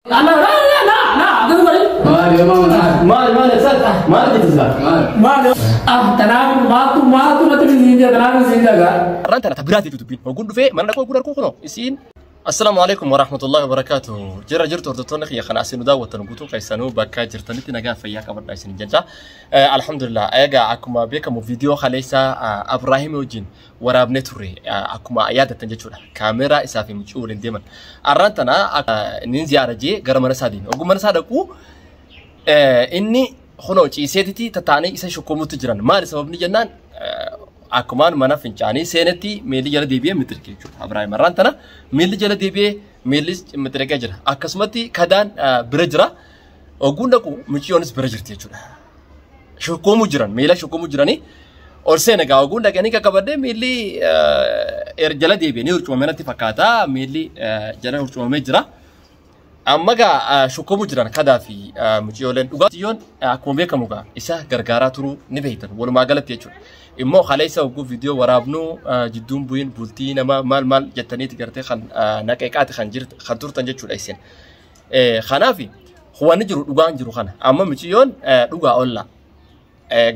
Maali maali Maali maali sa maali jettisa? Maali. Maali ah tanaaf maaltu maaltu natti siin jira tanaaf siin jira. Har'aan tana tabiraati dubbiin. Hogguu dhufee mana dhaquu hogguu dhaquu kunoo isiin. Assalaamu alaikum warahmatullahi wabarakatuh. Jira jirtu hordoftoonni kiyya kana isin daawwattan guutuu keessanuu bakka jirtanitti nagaa fayyaa qabadha isin jecha. Alhamdulillah, egaa akkuma beekamu viidiyoo kaleessa Abrahiim wajjin waraabnee turre akkuma yaadattan jechuudha. Kaameeraa isaa fi mucuu waliin deeman. Har'aan tana nin ziyaara jee gara mana isaa deeme. Hogguu mana isaa dhaquu inni kunoo ciiseetiti tataanii isa shukkuumutti jiran. Maali sababni jennaan akkumaan mana fincaanii seenetti miilli jala deebi'ee mixirqee jechuudha. Abrahaam har'aan tana miilli jala deebi'ee miilli mixirqee jira. Akkasumatti kadaan bira jira. Ogguun dhaqu muciyyoonis bira jirti jechuudha. Shukkuumuu jiran, miila shukkuumuu jiranii ol seena gaa ogguun dhaqanii qaqqabadhee miilli jala deebi'ee ni hurcumamee natti fakkaata. Miilli jala hurcumamee jira. Amma gaa shukkuumuu jiran kadaa fi muciyyooleen dhugaa. Muciyyoon akkuma beekamu gaa isa gargaaraa turuu ni beektan walumaa galatti jechuudha. Immoo kaleessa hogguu viidiyoo waraabnuu jidduun bu'iin bultii nama maal maal jettaniiti gartee kan naqeeqaati kan jirtu kan turtan jechuudha isin. Kanaaf wanni jiru dhugaan jiru kana amma muciyyoon dhugaa olla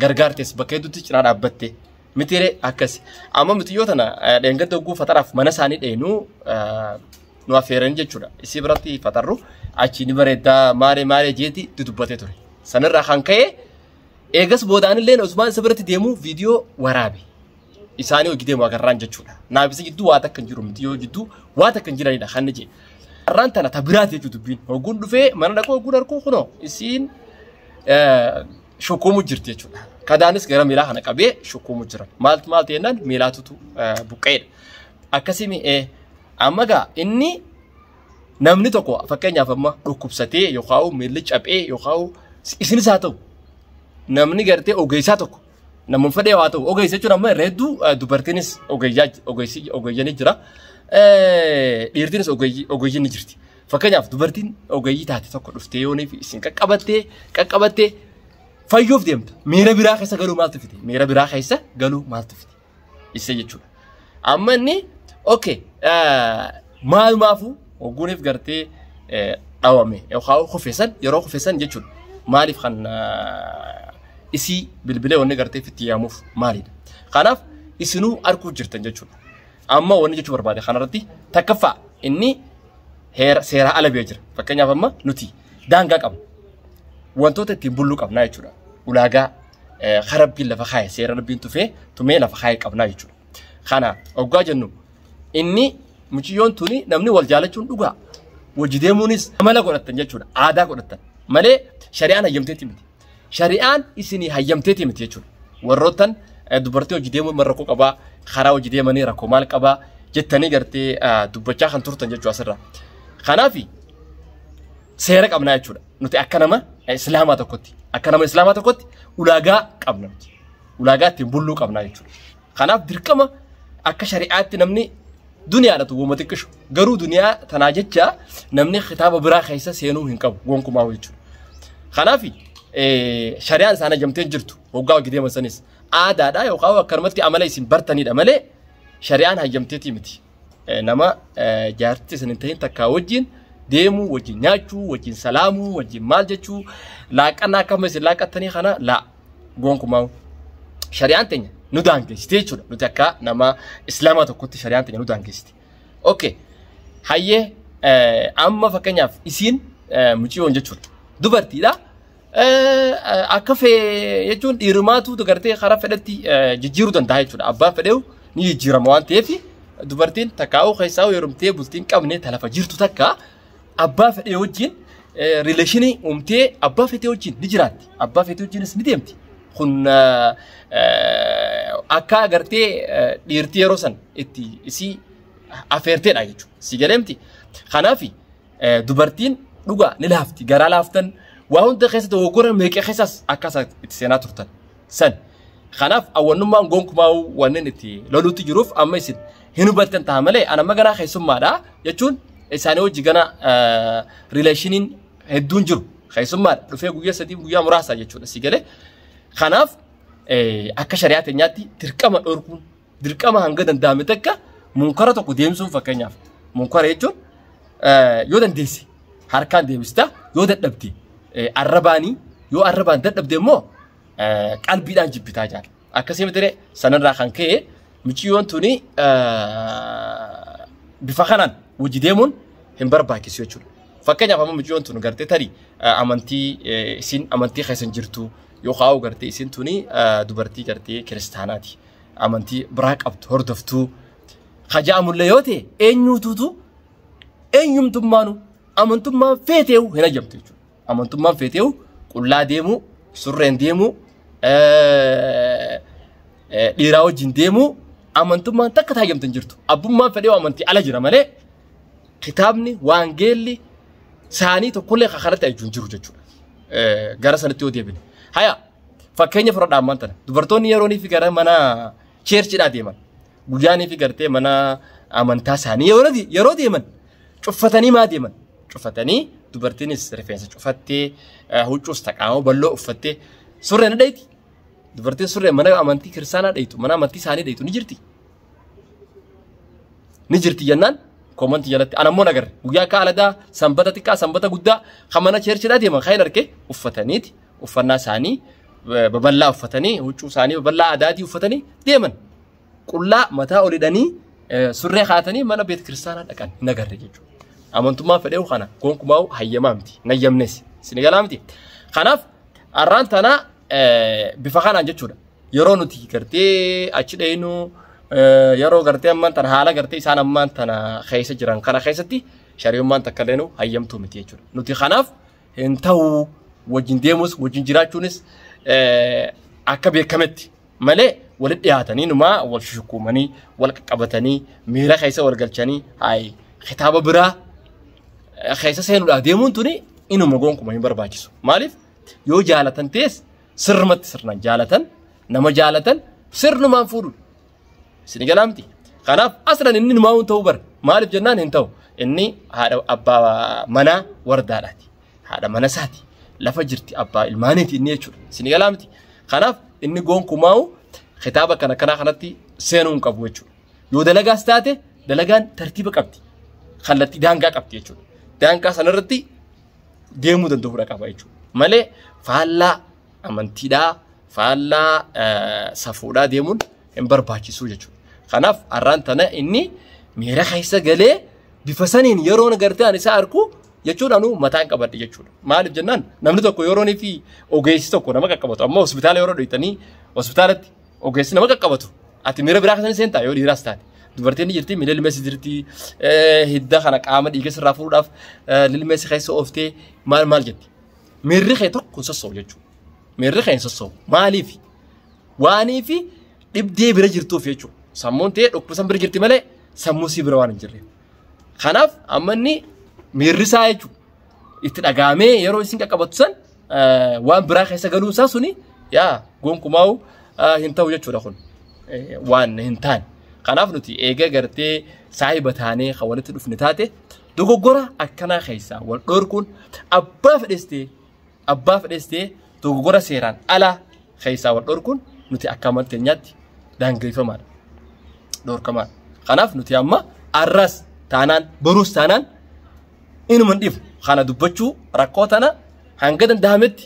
gargaartes bakka hedduutti cinaa dhaabbatte mitiiree akkasi. Amma muciyyoo tana dheengadda hogguu faxaraaf mana isaanii dheenuu nu affeeranii jechuudha. Isii biratti faxarru achi ni bareeddaa maaree maaree jeeti dudubbatee ture. Sanirraa kan ka'e eegas boodaan illee Usmaan isa biratti deemuu viidiyoo waraabe. Isaanii hojii deemu agarraan jechuudha. Naaf isa jidduu waa takka hin jiru miti yoo jidduu waa takka hin jiranidha kan jee. Har'aan tana tabiraati jechuudha dubbiin. Hogguun dhufee mana dhaquu hogguun harkuu kunoo isiin shukkuumuu jirti jechuudha. Kadaanis gara miilaa kana qabee shukkuumuu jiran. Maaltu maal jennaan miilaatutu buqqeedha. Akkasii mi'ee amma gaa inni namni tokko fakkeenyaaf amma dhukkubsatee yookaan miilli caphee yookaan isinis haa ta'u namni gartee ogeessaa tokko namni fedhee haa ta'u ogeessa jechuun amma irra hedduu dubartiinis ogeeyyanii jira, dhiirtiinis ogeeyyiin ni jirti. Fakkeenyaaf dubartiin ogeeyyii taate tokko dhuftee yooniif isin qaqqabattee qaqqabattee fayyoof deemta. Miira biraa keessa galuu maaltu fide? Miira biraa keessa galuu maaltu fide? Isa jechuudha. Amma inni okay maalumaafuu hogguuniif gartee dhawame yookaan kufeessan yeroo kufeessan jechuudha. Maaliif kan isii bilbilee wanni gartee itti yaamuuf maalidha? Kanaaf isinuu arguu jirtan jechuudha. Amma wanni jechuu barbaade kanarratti takkaffaa inni heera seeraa ala ba'ee jira. Fakkeenyaaf amma nuti daangaa qabna. Wantoota ittiin bulluu qabnaa jechuudha. Ulaagaa rabbiin lafa kaaye seera rabbiin tufee tumee lafa kaaye qabnaa jechuudha. Kana hoggaa jennu inni mucayyoon tuni namni wal jaalachuun dhugaa. Wajji deemuunis amala godhattan jechuudha. Aadaa godhattan. Malee shari'aan hayyamteeti miti. Shari'aan isinii hayyamteeti miti jechuudha. Warroottan dubartii hojii deemuun rakkoo qabaa, karaa hojii deemanii rakkoo maal qabaa jettanii gartee dubbachaa kan turtan jechuudha asirraa. Kanaaf seera qabnaa jechuudha. Nuti akka nama islaamaa tokkotti akka nama islaamaa tokkotti ulaagaa qabna nuti. Ulaagaa ittiin bulluu qabnaa jechuudha. Kanaaf dirqama akka shari'aatti namni duniyaadha uuma xiqqishu. Garuu duniyaa tanaa jecha namni kitaaba biraa keessa seenuu hin qabu gonkumaa jechuudha. Kanaaf shari'aan isaan hayyamtee jirtu hoggaa hojii deeman sanis aadaadha yookaan akkanumatti amala isin bartanidha malee shari'aan hayyamteetii miti. Nama jaartii isin hin ta'in takkaa wajjin deemuu, wajjin nyaachuu, wajjin salaamuu, wajjin maal jechuu, laaqannaa akkama isin laaqattanii kana laa gonkumaa shari'aan teenya nu daangeessite jechuudha. Nuti akka nama islaamaa tokkotti shari'aan teenya nu daangeessite. Okay. Hayyee amma fakkeenyaaf isiin mucayyoon jechuudha. Dubartiidha. Akka fee jechuun dhiirumaatu gartee karaa fedhetti jijjiiruu danda'a jechuudha. Abbaan fedheewu ni jijjiirama waan ta'eef dubartiin takkaa'uu keessaa heerumtee bultiin qabne talafa jirtu takka abbaa fedhee wajjin relation uumtee abbaa fedhee wajjin ni jiraatti. Abbaa fedhee wajjinis ni deemti. Kun akka agartee dhiirtii yeroo san itti isii afeerteedha jechuudha. Si galeemti. Kanaaf dubartiin dhugaa ni laafti. Garaa laaftan waa hunda keessa dogoggora meeqa keessas akka itti seenaa turtan san. Kanaaf awwannummaan gonkumaa wanneen itti loluutti jiruuf amma isin hin hubattan ta'a malee ana amma ganaa keessummaadha jechuun isaanii hojii gana relationiin hedduun jiru. Keessummaadha dhufee guyyaa 3 guyyaa muraasa jechuudha si galee. Kanaaf akka shari'aa teenyaatti dirqama dhorkuun dirqama hanga danda'ame takka munkara tokko deemsuun, fakkeenyaaf munkara jechuun yoo dandeesse Harkaan deebista yoo dadhabde arrabaanii yoo arrabaan dadhabde immoo qalbiidhaan jibbitaa jaala. Akkasii miti sanarraa kan ka'e miciyyoon tuni bifa kanaan hojii deemuun hin barbaachisu jechuudha. Fakkeenyaaf amma miciyyoon tun gartee tarii amantii isin amantii keessa hin jirtu yookaan gartee isin tuni dubartii gartee kiristaanaati. Amantii biraa qabdu hordoftuu haja'amullee yoo ta'e eenyuutuutu eenyumtummaanu amantummaan feeteewu hin hayyamtu jechuudha. Amantummaan feeteewu qullaa deemuu, surreen deemuu, dhiiraa wajjin deemuu amantummaan takka taayyamtu hin jirtu. Abbummaan fedhee amantii ala jira malee kitaabni waangeelli saanii tokkollee kanatti ajaju hin jiru jechuudha. Gara sanatti yoo deebine. Haya fakkeenya fudhadhaa ammaan tana dubartoonni yeroonii fi gara mana cheerchidhaa deeman guyyaanii fi gartee mana amantaa isaanii yeroo deeman cuffatanii maa deeman cuffatanii dubartiinis rifeensa cufattee huccuus taqaama bal'oo uffattee surreen ni dhayti. Dubartiin surree mana amantii kiristaanaa dhayitu mana amantii isaanii dhayitu ni jirti. Ni jirti jennaan koomantii jalatti ana immoo nagarre guyyaa akka aladaa sanbata xiqqaa sanbata guddaa kan mana cheerchidhaa deeman kan hin arge uffataniiti uffannaa isaanii babal'aa uffatanii huccuu isaanii babal'aa adaatii uffatanii deeman qullaa mataa ol hidhanii surree kaatanii mana beet kiristaanaa dhaqan hin agarre jechuudha. Amantummaa fedheewu kana gonkumaa hayyamaa miti nayyamnes isin galaa miti. Kanaaf arraan tanaa bifa kanaan jechuudha. Yeroo nuti gartee achi dhayinu yeroo gartee ammaan tana haala gartee isaan ammaan tana keessa jiran kana keessatti shari'ummaan takka illee hayyamtuu miti jechuudha. Nuti kanaaf hin ta'u wajjin deemus wajjin jiraachuunis akka beekametti malee walitti dhiyaatanii numaa wal shukkuumanii wal qaqqabatanii miira keessa wal galchanii hayi kitaaba biraa keessa seenuudhaaf deemuun tuni inuma gonkuma hin barbaachisu. Maaliif yoo jaalatan ta'es sirnumatti sirnaan jaalatan nama jaalatan sirnumaan fuudhu. Isin galaa miti. Kanaaf aslan inni numaa hin ta'u bara. Maaliif jennaan hin ta'u. Inni haadha abbaa manaa wardaadhaati. Haadha mana isaati. Lafa jirti abbaa ilmaaniiti inni jechuudha. Isin galaa miti. Kanaaf inni gonkumaa'u kitaaba kana kanaa kanatti seenuu hin qabu jechuudha. Yoo dalagaas taate dalagaan tartiiba qabdi. Kallattii daangaa qabdi jechuudha. Daangaa sanarratti deemuu danda'uudha qaba jechuudha. Malee faallaa amantiidhaa faallaa safuudhaa deemuun hin barbaachisu jechuudha. Kanaaf har'aan tana inni miira keessa galee bifa saniin yeroo gartee ani isa arku jechuudha anu mataan qabadhe jechuudha. Maaliif jennaan namni tokko yeroonii fi ogeessi tokko nama qaqqabatu amma hospitaala yeroo dhuytanii hospitaalatti ogeessi nama qaqqabatu ati miira biraa keessan seentaa yoo dhiiraas taate. Dubartiin ni jirti miila lilmeessi jirti hidda kana qaama dhiiga sirraa fuudhuudhaaf lilmeessi keessa ooftee maal maal jetti. Miirri kee tokko hin sossoobu jechuudha. Miirri kee hin sossoobu. Maaliif? Waanii fi dhibdee bira jirtuuf jechuudha. Sammuun ta'ee dhukkuba bira jirti malee sammuu sii bira waan hin jirreef. Kanaaf amma inni miirri isaa jechuudha. Itti dhagaamee yeroo isin qaqqabatu san waan biraa keessa galuu isaa suni yaa gonkumaa'u hin ta'u jechuudha kun waan hin taane. Kanaaf nuti eega gartee saahiba taanee kan walitti dhufne taate dogoggora akkanaa keessaa wal dhorkuun abbaa fedhestee dogoggora seeraan alaa keessaa wal dhorkuun nuti akka amantii daangeffamaadha. Dhorkamaadha. Kanaaf nuti amma arras taanaan boruus taanaan inuma hin dhiifnu. Kana dubbachuu rakkoo tana hanga danda'ametti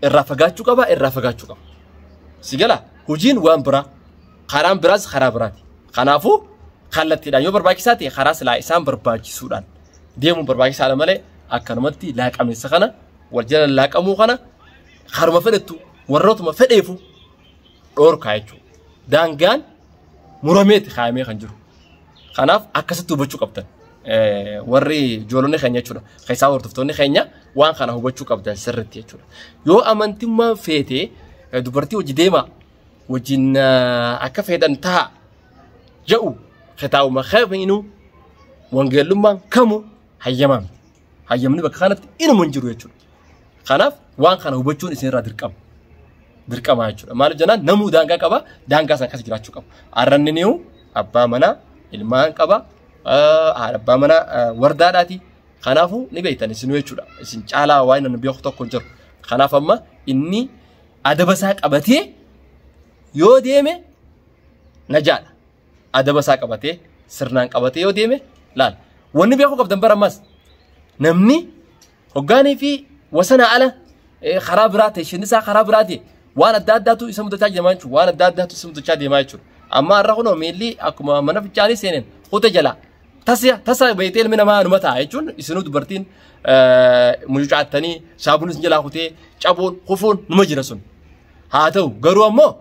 irraa fagaachuu qaba irraa fagaachuu qaba. Si gala hojiin waan biraa karaan biraas karaa biraati. Kanaafuu kallattiidhaan yoo barbaachisaa ta'e karaa silaa isaan barbaachisuudhaan deemuun barbaachisaadha malee akkanumatti laaqameessa kana wal jala laaqamuu kana karuma fedhettu warrootuma fedheefu dhoorkaa jechuudha. Daangaan murameeti kaayamee kan jiru. Kanaaf akkasitti hubachuu qabdan. Warri ijoollonni keenya jechuudha. Keessaa hordoftoonni keenya waan kana hubachuu qabdan sirriitti jechuudha. Yoo amantummaan feetee dubartii hojii deemaa wajjin akka fedhan ta'a jedhu kitaabuma kamiinuu wangeellummaan kamuu hayyamaa miti. Hayyamni bakka kanatti inuma hin jiru jechuudha. Kanaaf waan kana hubachuun isinirraa dirqama. Dirqama jechuudha. Maaliif jennaan namuu daangaa qaba, daangaa sana keessa jiraachuu qaba. Arranni ni'u abbaa manaa, ilmaan qaba, haadha abbaa manaa wardaadhaati. Kanaafuu ni beektan isinuu jechuudha. Isin caalaa waan inni beeku tokko hin jiru. Kanaaf amma inni adaba isaa qabatee yoo deeme najaadha. Adaba isaa qabatee sirnaan qabatee yoo deeme laal. Wanni beekuu qabdan bara ammas namni Hoggaanii fi wasana ala karaa biraa ta'e shinnisaa karaa biraa ta'e waan adda addaatu isa mudachaa deemaa jechuudha. Waan adda addaatu isa mudachaa deemaa jechuudha. Amma har'a kunoo miilli akkuma mana fincaanii seeneen kuta jala tasa tasa beektee ilmi namaa numa ta'a jechuun isinuu dubartiin mucucaattanii saabuun isin jalaa kutee cabuun kufuun numa jira sun. Haa ta'u garuu ammoo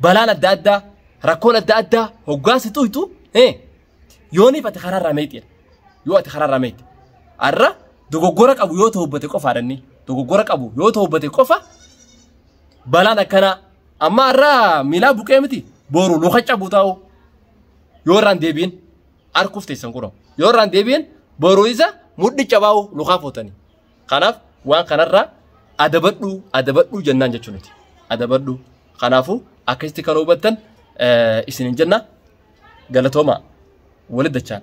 balaan adda addaa rakkoon adda addaa hoggaa si tuytu yooniif ati karaarraa meexxeedha. Yoo ati karaarraa meexxe. Har'a dogoggora qabu yoo ta'ubbate qofaadha inni. Dogoggora qabu yoo ta'ubbate qofa balaan akkanaa amma har'a miilaa buqee miti boru luka cabu taa'u yoo irraan deebiin harkuuf teessan kunoo yoo irraan deebiin boru isa mudhi cabaa'u lukaa footanii. Kanaaf waan kanarraa adabadhu adabadhu jennaan jechuun nuti adabadhu. Kanaafuu akkasitti kan hubattan isinin jenna, galatooma walitti dachaan.